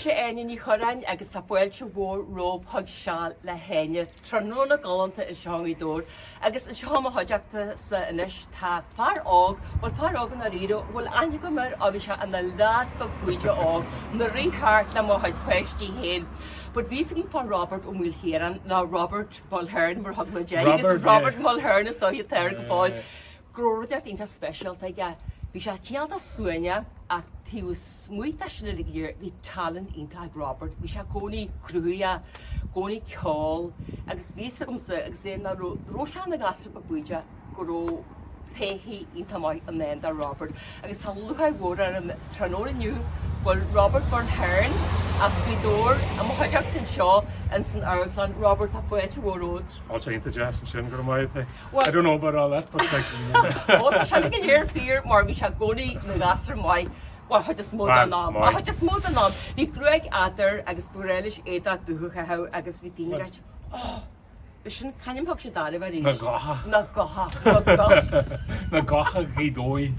mise Áine Ní Churráin agus tá fáilte mhór romhaibh chuig Seal le hÁine, tráthnóna galánta anseo i nGaoth Dobhair. Agus anseo i mo chuideachta-sa anois tá fear óg, bhuel fear óg i ndáiríre, bhfuil aithne agam air ó bhí sé ina leaid beag bídeach óg, ina rith thart le mo chuid páistí féin. But bhí 'fhios agam fá Robert Ó Maoilchiaráin, nó Robert Mulhern mar a thug muid air, agus Robert Mulhern is dóiche atá air go fóill. Go raibh rud éigin iontach speisialta aige. Bhí sé cineál de suaimhneach ach taobh amuigh de sin uilig go léir bhí tallann iontach ag Robert. Bhí sé i gcónaí cruthaitheach, i gcónaí ag ceol agus bhí 'fhios agamsa agus é nach raibh sé ina ghasúr beag bídeach go raibh todhchaí iontach maith i ndán do Robert. Agus tá lúcháir mhór orm tráthnóna inniu go bhfuil Robert Mulhern as Gaoth Dobhair i mo chuideachta anseo ins an amharclann. Robert, tá fáilte mhór romhat. Fáilte iontach deas ansin, go raibh maith agat. I don't know about all that but like. Ó tá sé go léir fíor mar bhí sé i gcónaí ina ghasúr maith an chuid is mó den am. An chuid is mó den am. Bhí gruaig fhada air agus ba ghnách leis éadach dubh a chaitheamh agus bhí daoine ag ráit oh! B'shin c'ainm thug siad air arís? Na Gotha. Na Gotha. Na Gotha. Na Gotha Ghaoth Dobhair.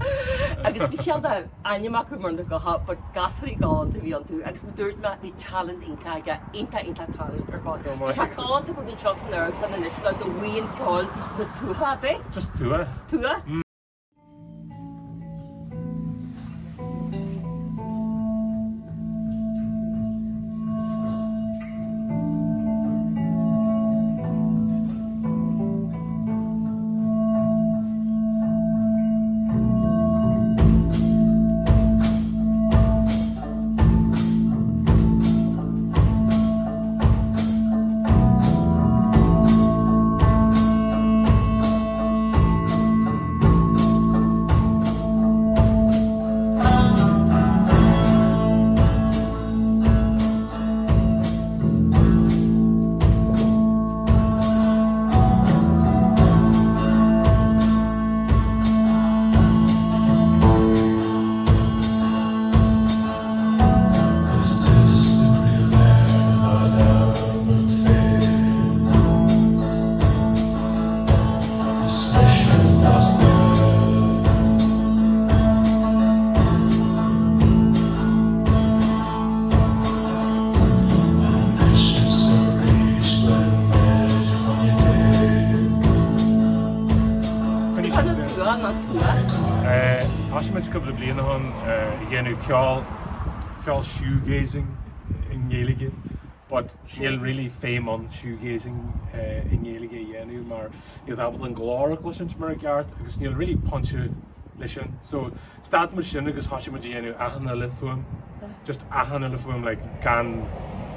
Agus bhí cineál de ainm acu mar na Gotha but gasúraí galánta a bhí iontu agus mar dúirt mé bhí talent iontach aige, iontach iontach talent ar fad. Tá sé galánta go bhfuil anseo san amharclann anois le do bhuíon ceoil na Tuatha, ab é? Just Tuath. Tuath? Thosaigh muid cúpla bliain ó shin ag déanamh ceol, ceol shoegazing i nGaeilge but níl really feidhm ann shoegazing i nGaeilge a dhéanamh mar níl tú ábalta an glór a chloisint mar i gceart agus níl really pointe leis sin. So stad muid sin agus thosaigh muid a dhéanamh achan uile fuaim, just achan uile fuaim like gan,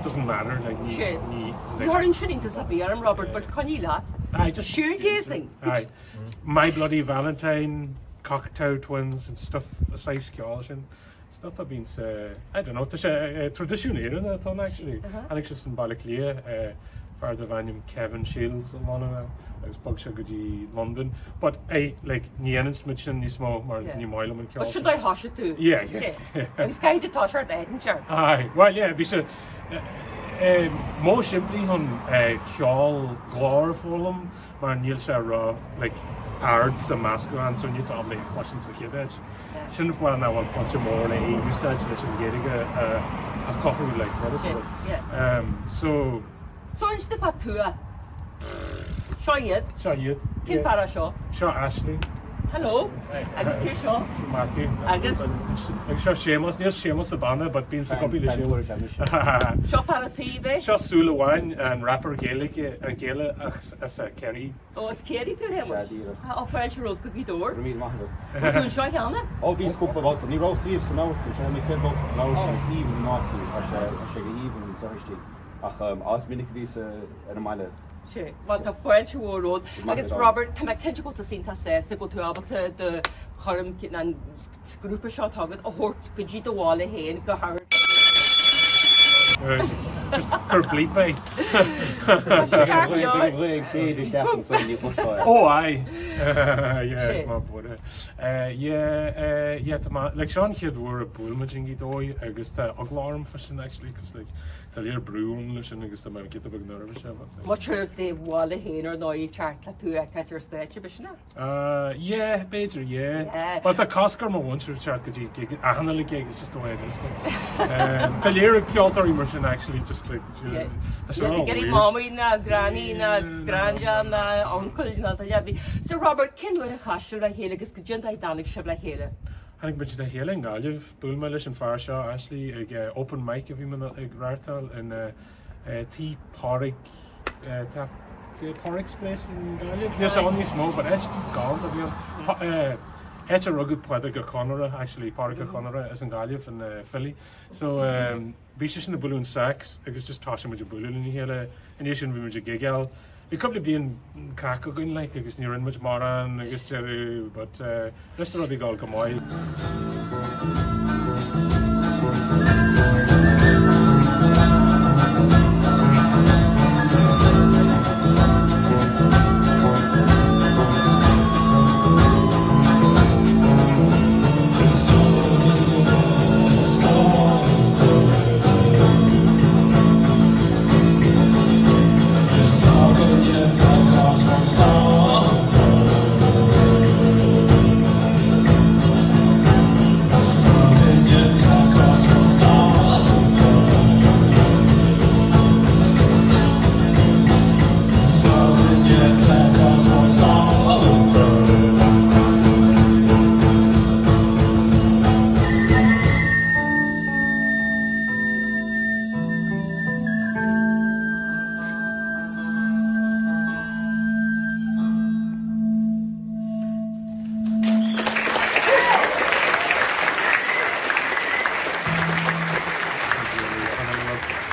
doesn't matter like ní, ní, like. Ní chuireann sin iontas ar bith orm Robert but coinnigh leat. Aye, just Shoegazing! Aye. My Bloody Valentine, Cocteau Twins and stuff, an saghas ceoil sin. Stuff a bhíonn sa, I don't know, tá sé traidisiún Éireannach atá ann actually. Tháinig sé as Baile Átha Cliath, fear darbh ainm Kevin Shields a bhunaigh é agus bhog sé go dtí Londain. But I, like, ní dhéanann muid sin níos mó mar ní maith liom an ceol But sin dóigh thoisigh tú. Yeah, yeah. Agus caithfidh tú toiseacht éigin air. Aye, well yeah, bhí sé modh simplí chun ceol glór a foghlaim mar níl sé ró like ard sa meascán so níl tú ábalta é a chloisint sa chéad áit. Sin an fáth nach bhfuil pointe mór le é a úsáid leis an Ghaeilge a chothú like rud is rud. So. So inis domh fá Tuath. Seo iad. Seo iad. Cén fear é seo? Seo Ashley. Hello. Agus cé seo? Seo Matthew. Agus? Agus seo Séamus. Níl Séamus sa banna but bíonn sa gcupí le Séamus. Seo fear an tí é? Seo Súil Amháin, an rapper Gaeilge, an Gaelach as Ciarraí. Ó, as Ciarraí tú, a Shéamais? Sea, díreach. Ó, fáilte romhat go Gaoth Dobhair. Go raibh míle maith agat. Bhfuil tú anseo cheana? Ó, bhíos cúpla babhta. Ní rabhas riamh san amharclann. Seo é mo chéad bhabhta san amharclann. Is aoibhinn an áit í. Tá sé, tá sé go haoibhinn anseo istigh. Ach is minic a bhíos ar an mbaile. Sea, bhuel, tá fáilte mhór romhat. Agus Robert, tá mé cinnte go bhfuil tusa iontach sásta go bhfuil tú ábalta do choirm, an grúpa seo atá agat a thabhairt go dtí do bhaile féin, go hAmharclann. Just cuir bleep é. Beidh an ghaoth ag séideadh isteach ansan, ní chloisfeá é. Ó aye! Yeah, tá buartha. Yeah, yeah, tá mé, like seo an chéad uair a buail muid i nGaoth Dobhair agus tá eagla orm fá sin actually 'cause like tá léir brú ann leis sin agus tá mé giota beag nervous but like. Muintir do bhaile féin ar ndóigh ag teacht le tú a fheiceáilt ar stáitse, b'shin é? Yeah, b'fhéidir, yeah. Well, tá cosc ar mo mhuintir teacht go dtí gig, achan uile gig, it's just the way it is. Like. Tá léir ag ceoltóirí mar sin actually, just like, yeah. Tá sé Ag iarraidh mamaí ná granny ná granda ná uncail ná duine ar bith. So Robert, cén uair a chas sibh le chéile agus goidé an dóigh a dtáinig sibh le chéile? Tháinig muid le chéile i nGaillimh. Bhuail mé leis an fear seo, Ashley, ag open mic a bhí mé ag reáchtáil in Tí Phádraig, tá Tí Pádraig's Place in Gaillimh? Níl sé ann níos mó, but áit galánta a bhí ann. Áit a rugadh Pádraic Ó Conaire, actually, Pádraic Ó Conaire as an Ghaillimh, an file. So bhí seisean ag bualadh an sax agus just thosaigh muid ag bualadh lena chéile. I ndiaidh sin bhí muid ag gigeáil. Bhí cúpla bliain cac againn like agus ní rinne muid mórán agus deireadh but anois tá rudaí ag dul go maith.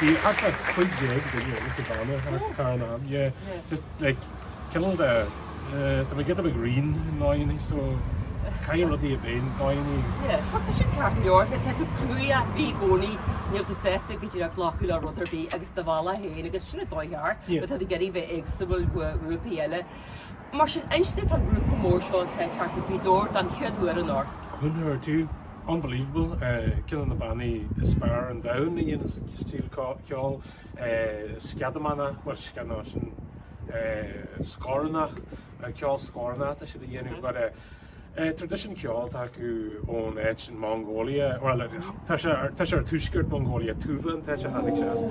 Bhí thart fá 15 duine agus sa bhanna thart thar an am. Yeah, just like cineál de tá mé giota beag righin i ndóigheanna so caithfidh rudaí a bheith in dóigheanna agus. Yeah, tá sin ceart go leor. Tá tú cruaidh bí i gcónaí, níl tú sásta go díreach glacadh le rud ar bith agus do bhealach féin agus sin an dóigh cheart. Má tá tú ag iarraidh bheith éagsúil ó ghrúpaí eile. Mar sin, inis dúinn fán ghrúpa mór seo atá ag teacht go Gaoth Dobhair don chéad uair anocht. Huun Huur Tu, unbelievable, ceann de na bannaí is fearr an domhan a dhéanann an stíl ceoil, sceadamánach, bhuel sce, no, sin scornach, ceol scornach atá siad a dhéanamh but Traidisiún ceoil atá acu ón áit in Mongolia, bhuel, tá sé tá sé ar tuaisceart Mongolia, Tuva an t-áit a tháinig sé as.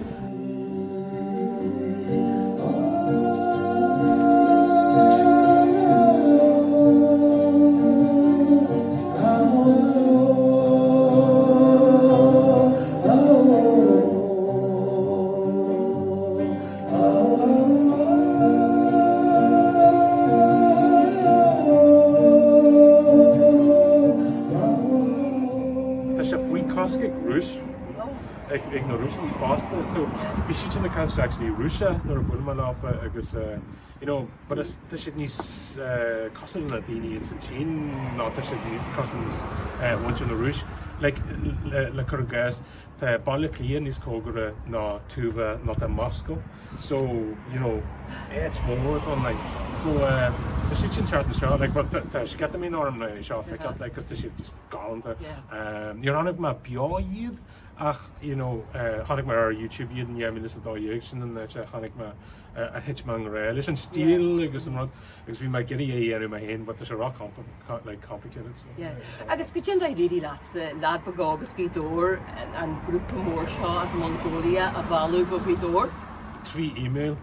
Tá sé faoi cosc ag Rúis, ag na Rúisigh fosta, so bhí siad sin ag caint actually Rúisis nuair a bhuail mé leofa agus you know but is tá siad níos cosúil le daoine ins an tSín ná tá siad cosúil le muintir na Rúis like le cur i gcás Tá Baile Átha Cliath níos cóngaraí ná Tuva ná tá Moscow so you know áit mhór atá ann like so tá siad sin thart anseo like but tá sceitimíní orm le seo a fheiceáil like 'cause tá siad just galánta. Níor chonaic mé beo iad ach you know chonaic mé ar YouTube iad in 2012 sin an áit a chonaic mé a thit mé i ngrá leis an stíl agus an rud agus bhí mé ag iarraidh é a dhéanamh mé féin but tá sé ró like complicated so. Yeah. Agus goidé an dóigh ar éirigh leatsa, leaid beag óg as Gaoth Dobhair, an grúpa mór seo as Mongolia a mhealladh go Gaoth Dobhair? 3 email.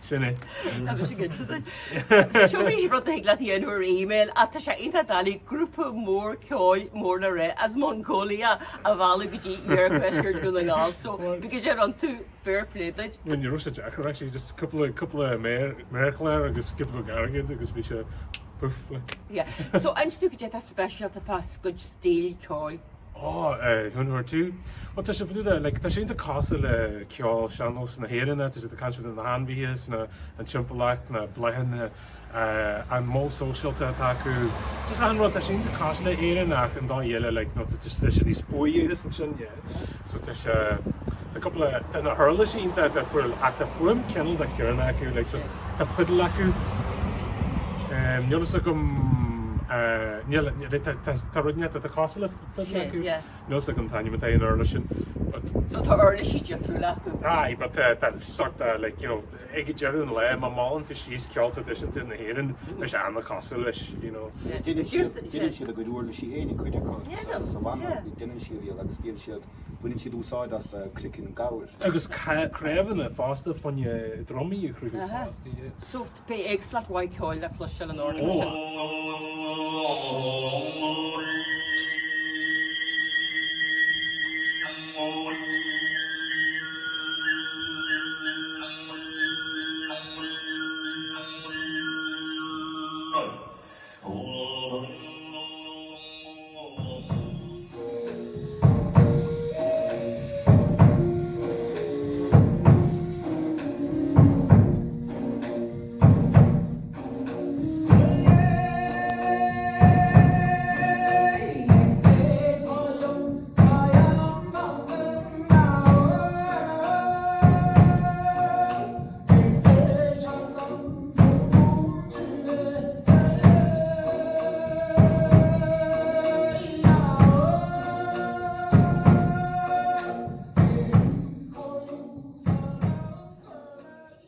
Sin é. Tá mise cinnte de. Seo é rud a thig leat a dhéanamh ar email ach tá sé iontach doiligh grúpa mór ceoil mór le rá as Mongolia a mhealladh go dtí iarthuaisceart Dhún na nGall so bí go deo iontu Fair play duit. Bhuel ní raibh sé deacair actually, just cúpla cúpla méar méarchlár agus giota beag airgid agus bhí sé poof like. Yeah. So inis dúinn goidé atá speisialta fá a gcuid stíl ceoil. Ó, Huun-Huur-Tu. Bhuel, tá sé fadúda, like, tá sé iontach cosúil le ceol sean-nós na hÉireann, tá siad ag caint faoi na hainmhithe, 's na, an timpeallacht, na bláthanna, an modh sóisialta atá acu. Just achan rud, tá sé iontach cosúil le Éirinn ach an dóigh eile, like, nó tá sé níos fuaire ansin, yeah. So tá sé, tá cúpla, tá na huirlisí iontach difriúil ach tá fuaim cineál de céanna acu, like, so tá fidil acu, níl fhios agam, níl, tá, tá, tá rud inteacht atá cosúil le fidil acu, níl fhios agam an t-ainm atá ar an uirlis sin, but. So tá uirlisí difriúla acu. Aye, but tá, tá sort of like, you know, ag deireadh an lae, má mheallann tú síos ceol traidisiúnta na hÉireann, beidh sé an-chosúil leis, you know. Déanann siad, déanann siad a gcuid uirlisí féin, cuid acu sa bhanna, déanann siad iad agus bíonn siad, baineann siad úsáid as craiceann gabhair. Agus craobhanna fosta, fá choinne drumaí a chruthú fosta, yeah. So beidh éagsúlacht mhaith ceoil le cloisteáil anocht mar sin.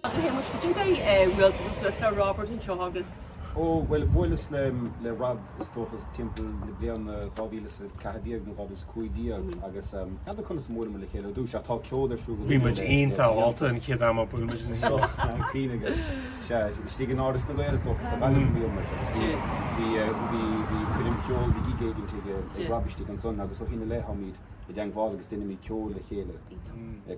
A Shéamuis, cad é a bhuail tú suas le Robert anseo agus. Ó, bhuel, bhuaileas le Rob is dócha timpeall na bliana 2014 nó 2015 agus n'fheadar conas a bhuaileamar le chéile ar dtús ach tá ceol ar siúl Bhí muid iontach ólta an chéad am a bhuail muid le chéile. Tá cuimhne agat. Sea, istigh in Áras na nGael is dócha sa Ghaillimh a bhíomar agus bhí, bhí, bhí, bhí coirm cheoil bhí gig éigint ag, ag Rob istigh ansan agus ó shin i leith táimid i dteangmháil agus déanaimid ceol le chéile.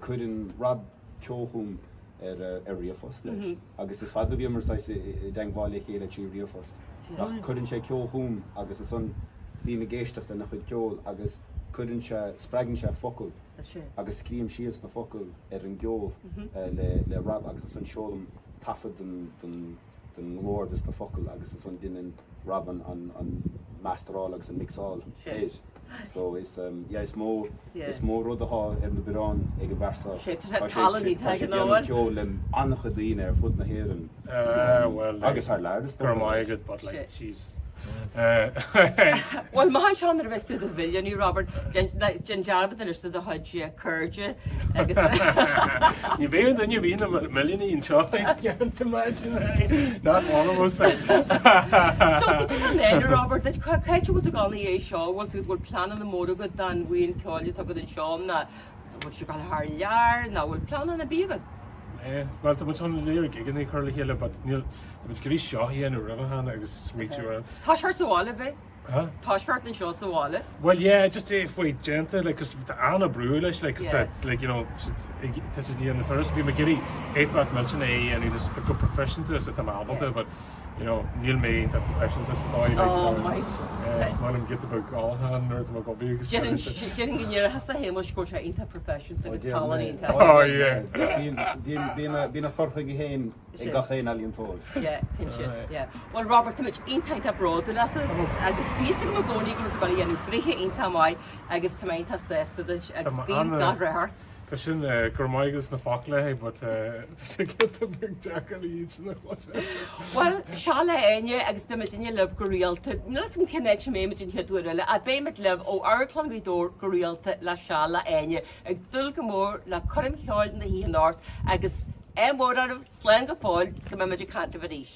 Cuireann Rob ceol chugam ar ríomhphost leis agus is fada a bhíomar saghas i dteangmháil le chéile trí ríomhphost ach cuireann sé ceol chugam agus ansan bím ag éisteacht lena chuid ceoil agus cuireann sé, spreagann sé focail agus scríobhaim síos na focail ar an gceol le Rob agus ansan seolaim taifead den den nglór agus na focail agus ansan deineann Rob an an masteráil agus an mixáil air. So is yeah is mó is mó rud atá ar na bioráin ag an bhfear seo. Sé tá sé tallann í Tá sé ag déanamh ceoil le an-chuid daoine ar fud na hÉireann agus thar lear is dócha. Go raibh maith agat but like jeez. Bhuel, maith anseo nuair a bheas tú i do mhilliúnaí, Robert. Déan dearmad anois de do chuid cairde agus. Ní bheidh aon duine ar bith ina mhilliúnaí anseo, I can't imagine, not one of us. So, cad é an éire, Robert, duit, cá háit a bhfuil tú ag dul ina dhiaidh seo? Bhfuil tú, bhfuil pleananna móra agat don bhuíon ceoil atá agat anseo nó bhfuil sibh ag dul thar lear nó bhfuil pleananna ar bith agat? Bhuel, tá muid chun léir gigeanna a chur le chéile, but níl, tá muid ag iarraidh seo a dhéanamh roimhe cheana agus smaoitiú ar. Tá sé sa bhaile, b'é? Huh? Tá sé anseo sa bhaile. Well yeah, just é faoi déanta, like, 'cause tá an-brú leis, like, 'cause tá, like, you know, tá siad ag déanamh turas, bhí mé ag iarraidh éifeacht millteanach é a dhéanamh go proifisiúnta is atá mé ábalta, but you know, níl mé iontach proifisiúnta sa dóigh, like, Oh my. eh, is maith liom giota beag ólacháin nuair atá mé ag obair agus Déarfainn go ndéarfá a Shéamuis go bhfuil sé iontach proifisiúnta agus tallann iontach. Oh yeah. Bíonn a chur chuige féin ag gach aon ealaíontóir. Yeah, cinnte, yeah. Bhuel Robert, tá muid iontach iontach bródúil asat agus bhí fhios agam i gcónaí go raibh tú ag dul a dhéanamh gnoithe iontach maith agus tá mé iontach sásta duit agus guím gach rath ort. Tá sin, go raibh maith agat as na focla, hey, but tá sé giota beag deacair iad sin a chloisteáil. Bhuel, seo le Áine agus beidh muidinne libh go rialta. Níl fhios agam cén áit a mbeidh muid an chéad uair eile ach beidh muid libh ó Amharclann Ghaoth Dobhair go rialta le Seo le Áine, ag dúil go mór le coirm cheoil na hoíche anocht agus ádh mór oraibh, slán go fóill, go mbeidh muid ag caint libh arís.